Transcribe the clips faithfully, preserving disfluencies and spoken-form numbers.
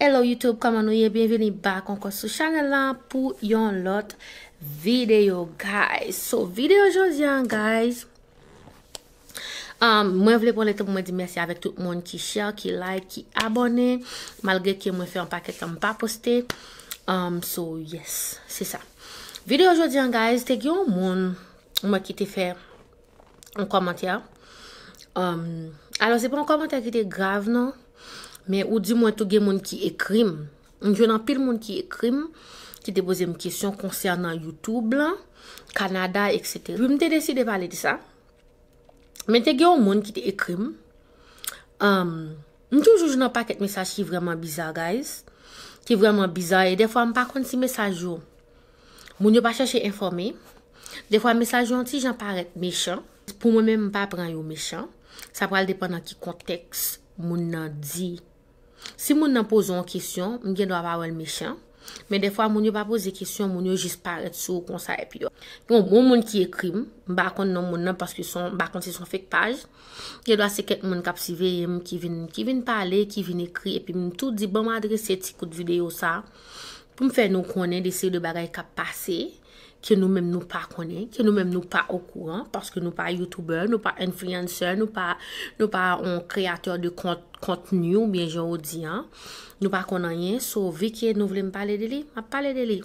Hello YouTube, kòman nou ye? Byenveni back ankò sou chanèl la pou yon lòt videyo, guys. So, videyo jodi an, guys, um, mwen vle pran letan pou mwen di mèsi avèk tout moun ki share, ki like, ki abòne, malgre ke mwen fè yon pakèt tan m pa poste. Um, so, yes, se sa. Videyo jodi an, guys, te gen yon moun mwen ki te fè yon kòmantè. Um, alò, se pa yon kòmantè ki te grav, non. Men ou di mwen tou gen moun ki ekri m. M jwenn anpil moun ki ekri m, ki te poze m kesyon konsènan YouTube lan, Kanada, et cetera. Epi m te deside pale de sa. Men te gen yon moun ki te ekri m. Um, m toujou jwenn yon pakèt mesaj ki vrèman biza, guys. Ki vrèman biza. E dèfwa, m pa konn si mesaj yo, moun yo pa chèche enfòme. Dèfwa, mesaj yo yon ti jan parèt mechan. Pou mwen menm, m pa pran yo mechan. Sa pral depann nan ki kontèks moun nan di. Si moun nan poze yon kesyon, m gen dwa pa wè l mechan. Men dèfwa, moun yo pa poze kesyon, moun yo jis parèt sou ou konsa epi yo. Yon bon moun ki ekri m, m pa konn non moun nan paske son, m pa konn si son fake paj. Gen dwa se kèk moun k ap siveye m ki vin, ki vin pale, ki vin ekri, epi m tou di, "Ban m adrese ti kout videyo sa pou m fè nou konnen de seri de bagay k ap pase, ke nou menm nou pa konnen, ke nou menm nou pa okouran, paske nou pa YouTuber, nou pa influencer, nou pa, nou pa yon kreyatè de kont, kontni oubyen jan ou di an. Nou pa konn anyen, so vi ke nou vle m pale de li, m ap pale de li."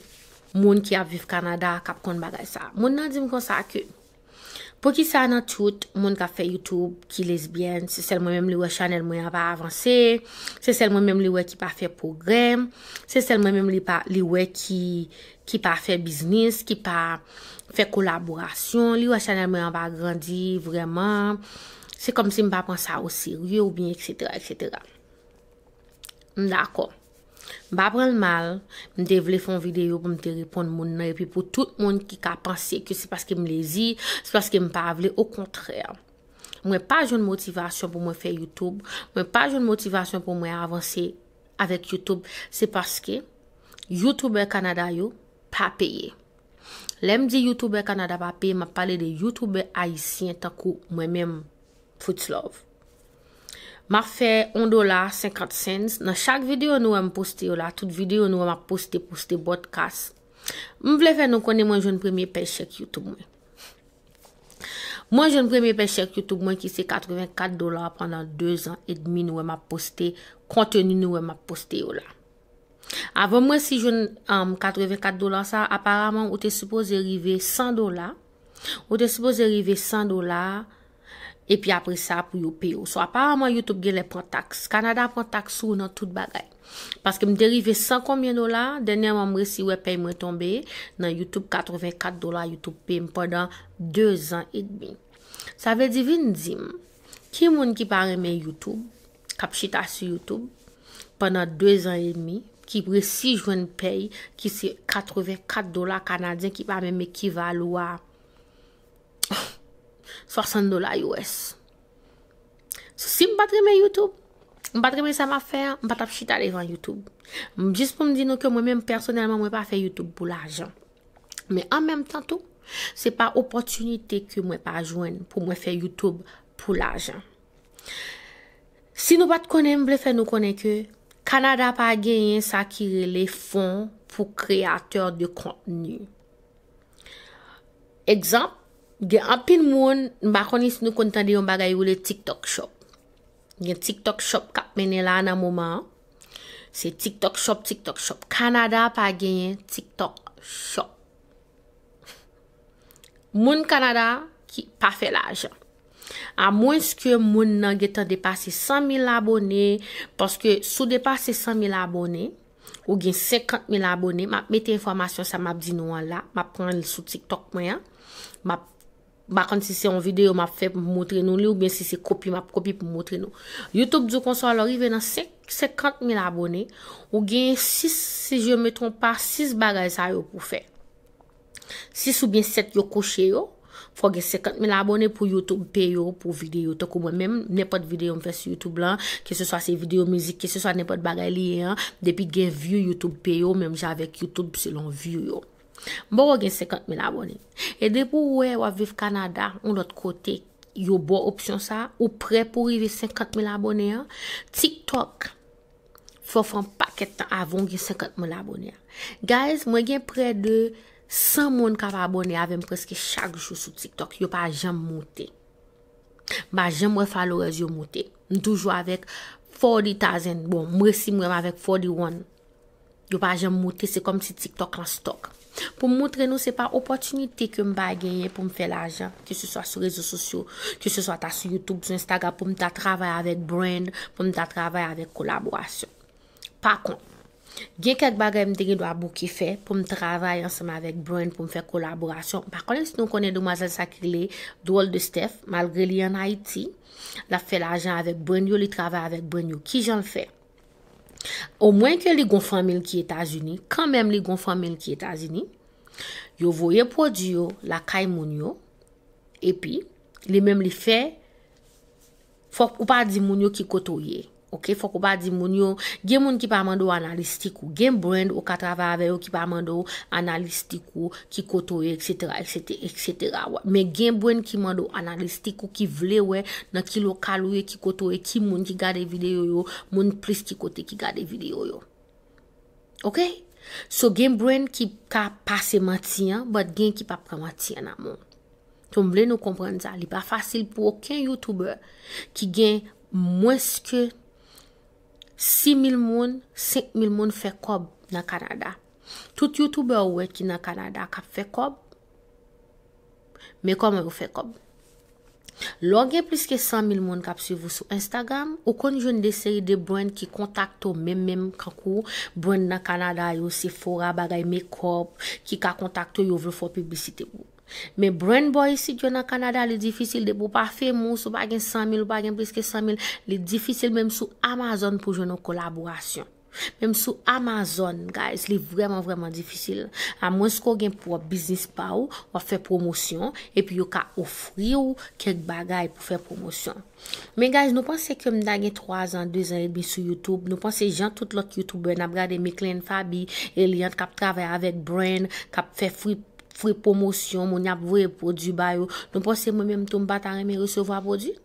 Moun ki ap viv Kanada k ap konn bagay sa. Moun nan di m konsa ke, poukisa nan tout moun k ap fè YouTube ki lesbyèn, se sèl mwen menm li wè chanèl mwen an pa avanse, se sèl mwen menm li wè ki pa fè pwogrè, se sèl mwen menm li pa, li wè ki, ki pa fè biznis, ki pa fè kolaborasyon, li wè chanèl mwen an pa grandi vrèman, se kòmsi m pa pran sa o serye oubyen et cetera, et cetera. M dakò. M pa pran l mal, m te vle fè yon videyo pou m te reponn moun nan, epi pou tout moun ki ka panse ke se paske m lezi, se paske m pa vle, okontrè. Mwen pa jwenn motivasyon pou mwen fè YouTube, mwen pa jwenn motivasyon pou mwen avanse avèk YouTube, se paske YouTuber Kanada yo pa peye. Lè m di YouTuber Kanada pa peye, m ap pale de YouTuber ayisyen tankou mwen menm, Fritz Love. M ap fè yon dola senkant cents nan chak videyo nou wè m poste yo la, tout videyo nou wè m ap poste, poste podcast. M vle fè nou konnen mwen jwenn premye pèy chèk YouTube mwen. Mwen jwenn premye pèy chèk YouTube mwen ki se katrevenkat dola pandan de zan edmi nou wè m ap poste konteni nou wè m ap poste yo la. Avan m resi jwenn, um, katrevenkat dola sa, aparaman ou te sipoze rive san dola. Ou te sipoze rive san dola, epi apre sa pou yo peye w. So, aparaman, YouTube genlè pran taks. Kanada pran taks sou ou nan tout bagay. Paske m te rive san konbyen dola, dènyèman m resi wè pèy mwen tonbe nan YouTube, katrevenkat dola YouTube peye m pandan de zan edmi. Sa vle di, vin di m, ki moun ki pa renmen YouTube, k ap chita sou YouTube pandan de zan edmi, ki resi jwenn pèy ki se katrevenkat dola kanadyen, ki pa menm ekivalan a swasant dola U S. So, si m pa t renmen YouTube, m pa t renmen sa m ap fè a, m pa t ap chita devan YouTube. M, jis pou m di nou ke mwen menm pèsonèlman, mwen pa fè YouTube pou lajan. Men an menm tan tou, se pa opòtinite ke mwen pa jwenn pou mwen fè YouTube pou lajan. Si nou pa t konnen, m vle fè nou konnen ke Kanada pa genyen sa ki rele fon pou kreyatè de kontni. Egzanp, gen anpil moun, m pa konnen si nou konn tande yon bagay yo rele TikTok Shop. Gen TikTok Shop k ap mennen la nan moman an. Se TikTok Shop, TikTok Shop. Kanada pa genyen TikTok Shop. Moun Kanada ki pa fè lajan. Amwenske moun nan gentan depase san mil abòne, paske si w depase san mil abòne, ou gen senkant mil abòne, m ap mete enfòmasyon sa m ap di nou an la, m ap pran l sou TikTok mwen an. M ap, m pa konn si se yon videyo m ap fè pou m montre nou li, oubyen si se kopi m ap kopi pou m montre nou. YouTube di w konsa, lè w rive nan senk, senkant mil abòne, ou gen sis, si je me trompe pas, sis bagay sa yo pou fè. Sis oubyen sèt yo koche yo, fò w gen senkant mil abòne pou YouTube peye w pou videyo. Tankou mwen menm, nenpòt videyo m fè sou YouTube lan, keseswa se videyo mizik, keseswa nenpòt bagay li ye an, depi gen view, YouTube peye w, menm jan avèk YouTube selon view yo. M poko gen senkant mil abòne. E depi w wè w ap viv Kanada, yon lòt kote, yo ba w opsyon sa, ou prè pou rive senkant mil abòne an, TikTok fè w fè yon pak kèt tan avan w gen senkant mil abone a. Guys, mwen gen prè de san moun k ap abone avè m prèske chak jou sou TikTok. Yo pa janm moute. M pa janm wè followers yo moute. M toujou avèk forty thousand. Bon, m resi m wè m avèk forty-one. Yo pa janm moute, se kòmsi TikTok lan stòk. Pou m moutre nou, se pa opòtinite ke m pa genyen pou m fè lajan, ke se swa sou rezo sosyo, ke se swa ta sou YouTube, sou Instagram, pou m ta travay avèk brand, pou m ta travay avèk kolaborasyon. Pa kont, gen kèk bagay m te gen dwa bouke fè pou m travay ansanm avèk brand, pou m fè kolaborasyon. M pa konnen si nou konnen demwazèl sa ki rele Drôle de Steph, malgre li ann Ayiti, l ap fè lajan avèk brand yo, li travay avèk brand yo. Kijan l fè? Omwen ke li gon fanmi l ki Etazini, kanmenm li gon fanmi l ki Etazini, yo voye pwodui yo lakay moun yo, epi li menm li fè, fòk ou pa di moun yo ki kote w ye, oke? Fòk ou pa di moun yo, gen moun ki pa mande w analiz tik ou, gen brand ou ka travay avè yo ki pa mande w analiz tik ou, ki kote w ye, etsetera, etsetera, etsetera. Men gen brand ki mande w analiz tik ou, ki vle wè nan ki lokal ou ye, ki kote w ye, ki moun ki gade videyo yo, moun plis ki kote ki gade videyo yo. Oke? So gen brand ki ka pase manti an, but gen ki p ap pran manti an nan men w. So m vle nou konprann sa. Li pa fasil pou okenn YouTuber ki gen mwens ke sis mil moun, senk mil moun fè kòb nan Kanada. Tout YouTuber ou wè ki nan Kanada k ap fè kòb, men kòman yo fè kòb? Lè w gen plis ke san mil moun k ap swiv ou sou Instagram, ou konn jwenn de seri de brand ki kontakte w menm menm kankou brand nan Kanada yo, Sephora, bagay makeup, ki ka kontakte w, yo vle fè w piblisite pou ou. Men brand bò isit yo nan Kanada, li difisil depi w pa famous, ou pa gen san mil, ou pa gen plis ke san mil, li difisil menm sou Amazon pou jwenn yon kolaborasyon. Menm sou Amazon, guys, li vrèman, vrèman difisil. Amwens ke w gen pwòp biznis pa w, w ap fè pwomosyon, epi yo ka ofri w kèk bagay pou fè pwomosyon. Men guys, nou panse ke m ta gen twa zan, de zan edmi sou YouTube, nou panse jan tout lòt YouTuber n ap gade Micklin, Faby, Eliante k ap travay avèk brand, k ap fè free, free pwomosyon, moun y ap voye pwodui ba yo, nou panse mwen menm tou m pa ta renmen resevwa pwodui?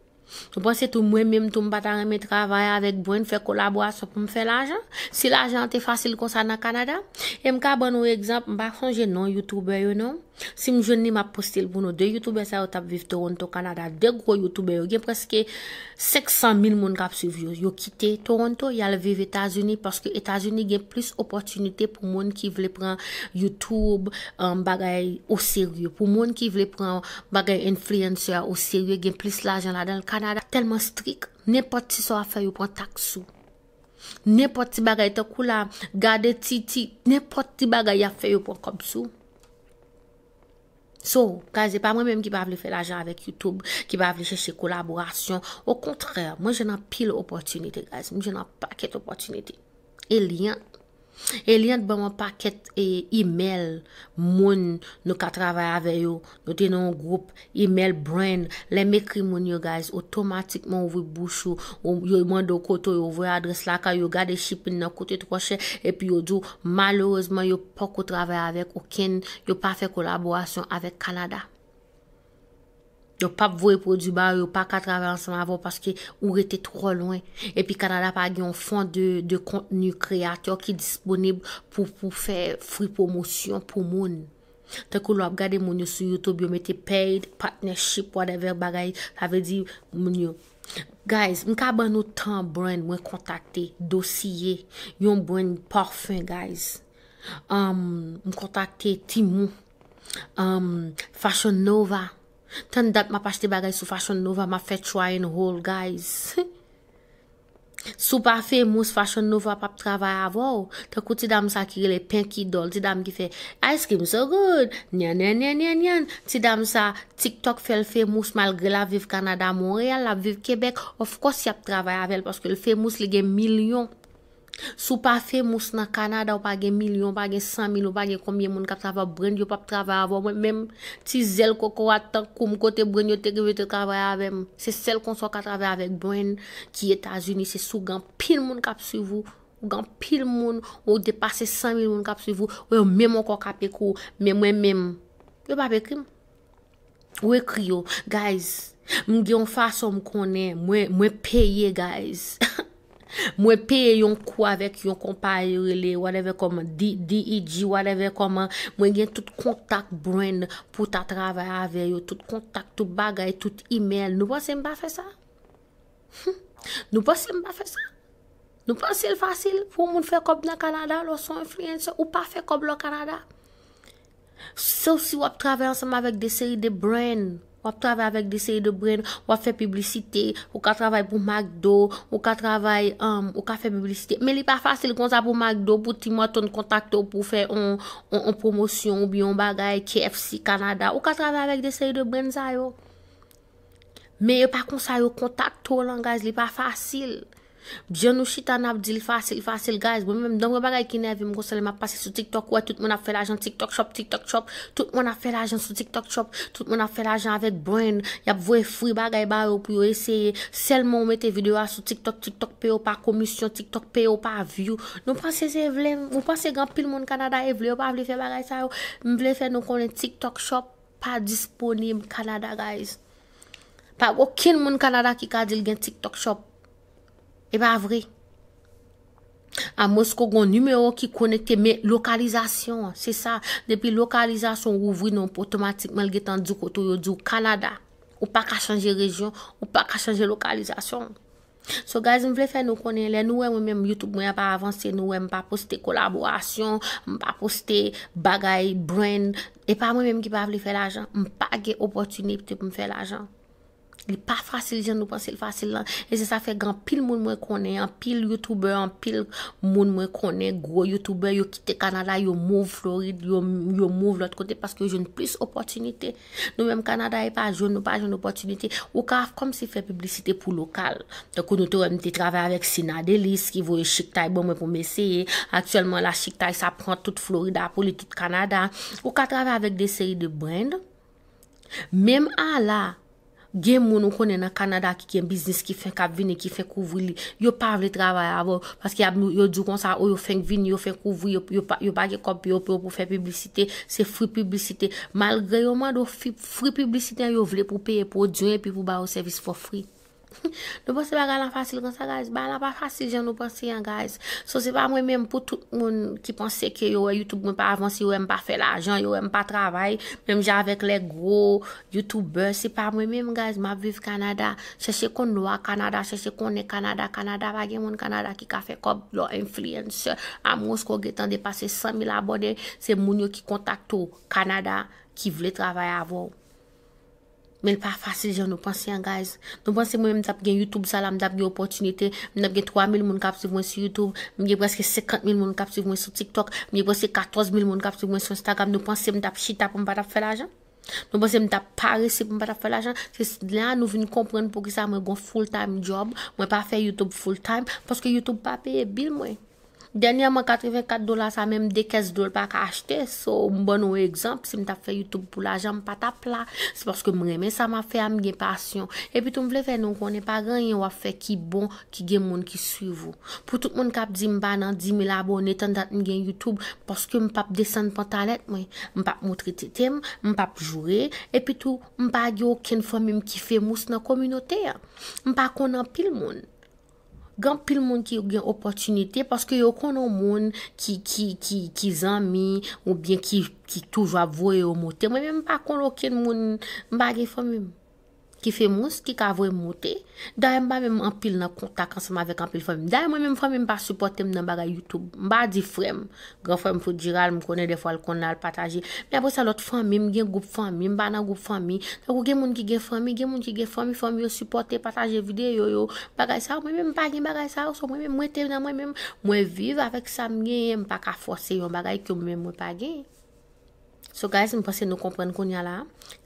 Nou panse tou mwen menm tou m pa ta renmen travay avèk brand, fè kolaborasyon pou m fè lajan? Si lajan an te fasil konsa nan Kanada? E m ka ban nou egzanp, m pa sonje non YouTuber yo non. Si m jwenn li, m ap poste l pou nou. De YouTuber sa yo t ap viv Toronto, Kanada. De gwo YouTuber yo. Gen prèske senk san mil moun k ap swiv yo. Yo kite Toronto, y al viv Etazini, paske Etazini gen plis opòtinite pou moun ki vle pran YouTube, um, bagay oserye. Pou moun ki vle pran bagay influencer oserye, gen plis lajan ladan l. Kanada tèlman strik, nenpòt ti sa w ap fè, yo pran taks sou. Nenpòt ti bagay, tankou la, gade ti, ti, nenpòt ti bagay y ap fè, yo pran kòb sou. So, guys, e pa mwen menm ki pa vle fè lajan avèk YouTube, ki pa vle chèche kolaborasyon. Okontrè, mwen jwenn anpil opòtinite, guys. Mwen jwenn yon pakèt opòtinite. Eliante. Eliante ban mwen pakèt e, email moun nou ka travay avè yo. Nou te nan yon gwoup email brand. Lè m ekri moun yo, guys, otomatikman ouvri bouch ou, ou, yo mande w kote w ye, yo voye adrès lakay yo, gade shipping nan koute twò chè, epi yo di w, malerezman, yo poko travay avèk okenn, yo pa fè kolaborasyon avèk Kanada. Yo p ap voye pwodui ba yo, yo pa ka travay ansanm avè w paske ou rete twò lwen. Epi Kanada pa gen yon fon de, de kontni kreyatè ki disponib pou, pou fè free pwomosyon pou moun. Tankou lè w ap gade moun yo sou YouTube, yo mete paid partnership, whatever bagay, sa vle di moun yo. Guys, m ka ban nou tan brand mwen kontakte, dosye, yon brand pafen, guys. Um, m kontakte Temu, um, Fashion Nova. Tann dat m ap achte bagay sou Fashion Nova, m ap fè try and hold, guys. Si w pa famous, Fashion Nova p ap travay avè w. Tankou ti dam sa ki rele Pinky Doll, ti dam ki fè "Ice cream so good, nyan, nyan, nyan, nyan, nyan." Ti dam sa, TikTok fè l famous malgre l ap viv Kanada, Monreyal, l ap viv Kebèk. Of course, y ap travay avè l paske l famous, li gen milyon. Si w pa famous nan Kanada, w pa gen milyon, w pa gen san mil, w pa gen konbyen moun k ap travay, brand yo p ap travay avè w. Mwen menm, ti zèl kokorat tankou m, kote brand yo te rive te travay avè m. Se sèl konsa w ka travay avèk brand ki Etazini, se si w gen anpil moun k ap swiv ou, ou gen anpil moun, ou depase san mil moun k ap swiv ou, ou yo menm ankò k ap ekri w, men mwen menm, yo p ap ekri m. Ou ekri yo. Guys, m gen yon fason m konnen, mwen, mwen peye, guys. Mwen peye yon kou avèk yon konpayi rele whatever kòman, D E G, whatever kòman. Mwen gen tout kontak brand pou ta travay avè yo, tout kontak, tout bagay, tout email. Nou panse m pa fè sa? Hmm. Nou panse m pa fè sa? Nou panse l fasil pou moun fè kòb nan Kanada, lè w se yon influencer, ou pa fè kòb lè w Kanada? Sof si w ap travay ansanm avèk de seri de brand. W ap travay avèk de seri de brand, w ap fè piblisite, ou ka travay pou McDo, ou ka travay, um, ou ka fè piblisite. Men li pa fasil konsa pou McDo, pou Tim Hortons kontakte w pou fè on, on, on pwomosyon oubyen on bagay, K F C Kanada. Ou ka travay avèk de seri de brand sa yo. Men e pa konsa yo kontakte w lan, guys, li pa fasil. Jan nou chita n ap di l fasil, fasil, guys. Mwen menm, dan yon bagay ki nève m konsa, lè m ap pase sou TikTok, ou wè tout moun ap fè lajan TikTok Shop, TikTok Shop. Tout moun ap fè lajan sou TikTok Shop. Tout moun ap fè lajan avèk brand. Y ap voye free bagay ba yo pou yo eseye. Sèlman ou mete videyo a sou TikTok, TikTok peye w pa komisyon, TikTok peye w pa view. Nou panse se vle, nou panse gen anpil moun Kanada e vle, yo pa vle fè bagay sa yo. M vle fè nou konnen TikTok Shop pa disponib Kanada, guys. Pa okenn moun Kanada ki ka di l gen TikTok Shop. E pa vre. Amwens ke w gen yon nimewo ki konekte, men lokalizasyon an, se sa. Depi lokalizasyon ou ouvri non, otomatikman l gentan di w kote w, yo di w Kanada. Ou pa ka chanje rejyon, ou pa ka chanje lokalizasyon. So, guys, m vle fè nou konnen, lè nou wè mwen menm YouTube mwen an pa avanse, nou wè m pa poste kolaborasyon, m pa poste bagay brand, e pa mwen menm ki pa vle fè lajan, m pa gen opòtinite pou m fè lajan. Li pa fasil jan nou panse l fasil lan. E se sa fè gen anpil moun mwen konnen, anpil YouTuber, anpil moun mwen konnen, gwo YouTuber, yo kite Kanada, yo move Florid, yo, yo move lòt kote paske yo jwenn plis opòtinite. Nou menm Kanada, e pa jwenn, nou pa jwenn opòtinite. Ou ka kòmsi fè piblisite pou lokal. Tankou nou te wè m te travay avèk Sina Delis ki voye chiktay ban mwen pou m eseye. Aktyèlman la, chiktay sa pran tout Florida pou li, tout Kanada. Ou ka travay avèk de seri de brand. Menm a la, gen moun ou konnen nan Kanada ki gen biznis ki fenk ap vini, ki fenk ouvri li. Yo pa vle travay avè w, paske y ap, yo di w konsa, o, yo fenk vini, yo fenk ouvri, yo, yo pa, yo pa gen kòb pou yo, pou yo pou fè piblisite, se free piblisite. Malgre yo mande w fi-, free piblisite, yo vle pou peye pwodui epi pou ba yo sèvis for free. Nou panse bagay lan fasil konsa, guys? Bagay lan pa fasil jan nou panse an, guys. So, se pa mwen menm pou tout moun ki panse ke yo wè YouTube mwen pa avanse, yo wè m pa fè lajan, yo wè m pa travay, menm jan avèk lè gwo YouTuber, se pa mwen menm, guys, m ap viv Kanada. Chèche konn lwa Kanada, chèche konnen Kanada. Kanada pa gen moun Kanada ki ka fè kòb lè w influencer. Amwens ke w gen tan depase san mil abòne, se moun yo ki kontakte w Kanada ki vle travay avè w. Men l pa fasil jan nou panse an, guys. Nou panse mwen menm m t ap gen YouTube sa la, m t ap gen opòtinite, m t ap gen twa mil moun k ap swiv mwen sou YouTube, m gen prèske senkant mil moun k ap swiv mwen sou TikTok, m gen prèske katòz mil moun k ap swiv mwen sou Instagram. Nou panse m t ap chita pou m pa t ap fè lajan? Nou panse m t ap parese pou m pa t ap fè lajan? Se s-, la nou vin konprann poukisa mwen gon full time job, mwen pa fè YouTube full time, paske YouTube pa peye bil mwen. Dènyèman, katrevenkat dola sa, menm de kès dlo l pa ka achte. So, m ban nou yon egzanp, si m t ap fè YouTube pou lajan, m pa t ap la. Se paske m renmen sa m ap fè a, m gen pasyon. Epi tou, m vle fè nou konnen pa gen anyen w ap fè ki bon, ki gen moun ki swiv ou. Pou tout moun k ap di m pa nan di mil abòne, tann dat m gen YouTube, paske m p ap desann pantalèt mwen. M p ap montre tete m, m p ap joure. Epi tou, m pa gen okenn fanmi m ki famous nan kominote a. M pa konn anpil moun. Gen anpil moun ki gen opòtinite paske yo konn yon moun ki, ki, ki, ki zanmi oubyen ki, ki toujou ap voye yo monte. Mwen menm, m pa konn okenn moun, m pa gen fanmi m ki famous, ki ka voye m monte. Dayè, m pa menm anpil nan kontak ansanm avèk anpil fanmi m. Dayè, mwen menm, fanmi m pa sipòte m nan bagay YouTube. M pa di frè m, gran frè m Fout Jiral, m konnen dèfwa l konn al pataje. Men apre sa, lòt fanmi m, gen gwoup fanmi, m pa nan gwoup fanmi. Tankou gen moun ki gen fanmi, gen moun ki gen fanmi, fanmi yo sipòte, pataje videyo yo, bagay sa yo. Mwen menm, m pa gen bagay sa yo, so mwen menm, mwen te nan mwen menm, mwen viv avèk sa m genyen, m pa ka fòse yon bagay ke mwen menm mwen pa genyen. So guys, m panse nou konprann kounye a la.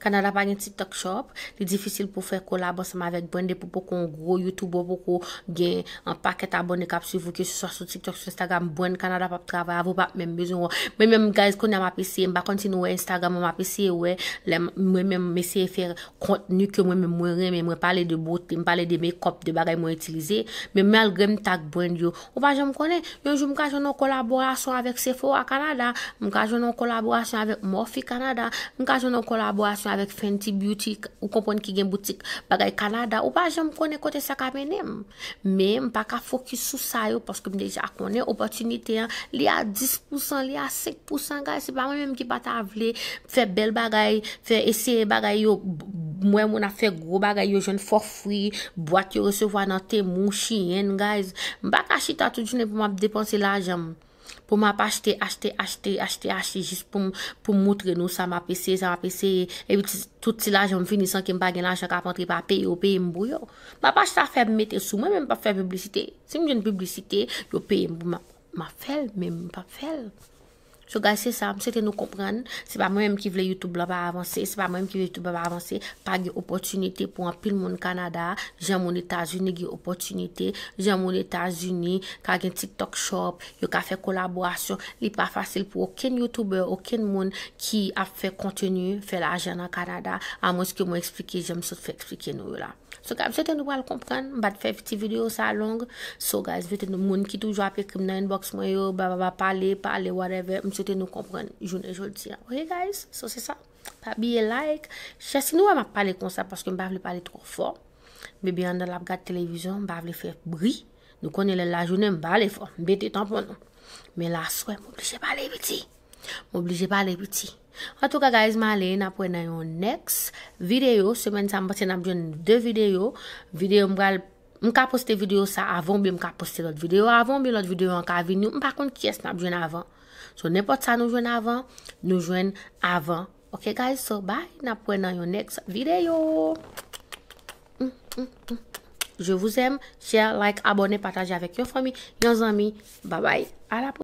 Kanada pa gen TikTok Shop, li difisil pou fè kolab ansanm avèk brand depi w poko yon gwo YouTuber, w poko gen yon pakèt abòne k ap swiv ou, keseswa sou TikTok, sou Instagram, brand Kanada p ap travay avè w, p ap menm bezwen wè w. Mwen menm, guys, kounye a m ap eseye, m pa konn si nou wè Instagram mwen, m ap eseye wè, lè m, mwen menm m eseye fè kontni ke mwen menm mwen renmen, mwen pale de bote, m pale de makeup, de bagay mwen itilize, men malgre m tag brand yo, ou pa janm konnen, yon jou m ka jwenn yon kolaborasyon avèk Sephora Kanada, m ka jwenn yon kolaborasyon avèk Morphe Canada, m ka jwenn yon kolaborasyon avèk Fenty Beauty, ou konprann, ki gen boutik bagay Kanada, ou pa janm konnen kote sa ka mennen m. Men m pa ka fokis sou sa yo, paske m deja konnen opòtinite an, li a dis pousan, li a senk pousan, guys, se pa mwen menm ki pa ta vle fè bèl bagay, fè eseye bagay yo, m wè moun ap fè gwo bagay, yo jwenn forfri, bwat yo resevwa nan Temu, Shein, guys. M pa ka chita tout jounen pou m ap depanse lajan m. Pou m ap achte, achte, achte, achte, achte, jis pou m, pou m moutre nou sa m ap eseye, sa m ap eseye. Epi ti, tout ti lajan m fini san ke m pa gen lajan k ap antre pa peye yo, peye m pou yo. M ap achte afè m mete sou mwen, men m p ap fè piblisite. Si m jwenn piblisite, yo peye m pou m ap, m ap fè l, men m p ap fè l. So guys, se sa, m swete nou konprann. Se pa mwen menm ki vle YouTube la pa avanse, se pa mwen menm ki vle YouTube la pa avanse. Pa gen opòtinite pou anpil moun Kanada, jan moun Etazini gen opòtinite, jan moun Etazini ka gen TikTok Shop, yo ka fè kolaborasyon. Li pa fasil pou okenn YouTuber, okenn moun ki ap fè konteni, fè lajan nan Kanada, amwens ke mwen eksplike jan m sot fè eksplike nou yo la. So, guys, m swete nou pral konprann, m pa t fè ti videyo sa long. So, guys, m swete nou, moun ki toujou ap ekri m nan inbox mwen yo, bla, bla, bla, pale, pale, whatever, m swete nou konprann jounen jodi a. Ok, guys? So, se sa. Pa bliye like, share. Si nou wè m ap pale konsa, paske m pa vle pale twò fò. Bebe anndan l ap gad televizyon, m pa vle fè bri. Nou konnen lè lajounen, m pale fò, m pete tanpon nou. Men laswè, m oblije pale piti. M oblije pale piti. Antouka, guys, m ale, n ap wè nan yon next videyo. Semèn sa, m panse n ap jwenn de videyo. Videyo m pral, m ka poste videyo sa avan, oubyen m ka poste lòt videyo avan, oubyen lòt videyo an ka vini. M pa konn kiyès n ap jwenn avan. So, nenpòt sa nou jwenn avan, nou jwenn avan. Ok, guys, so bye, n ap wè nan yon next videyo. Mm, mm, mm. Je vous aime, share, like, abòne, pataje avèk yon fanmi, yon zanmi. Bye bye, à la prochaine.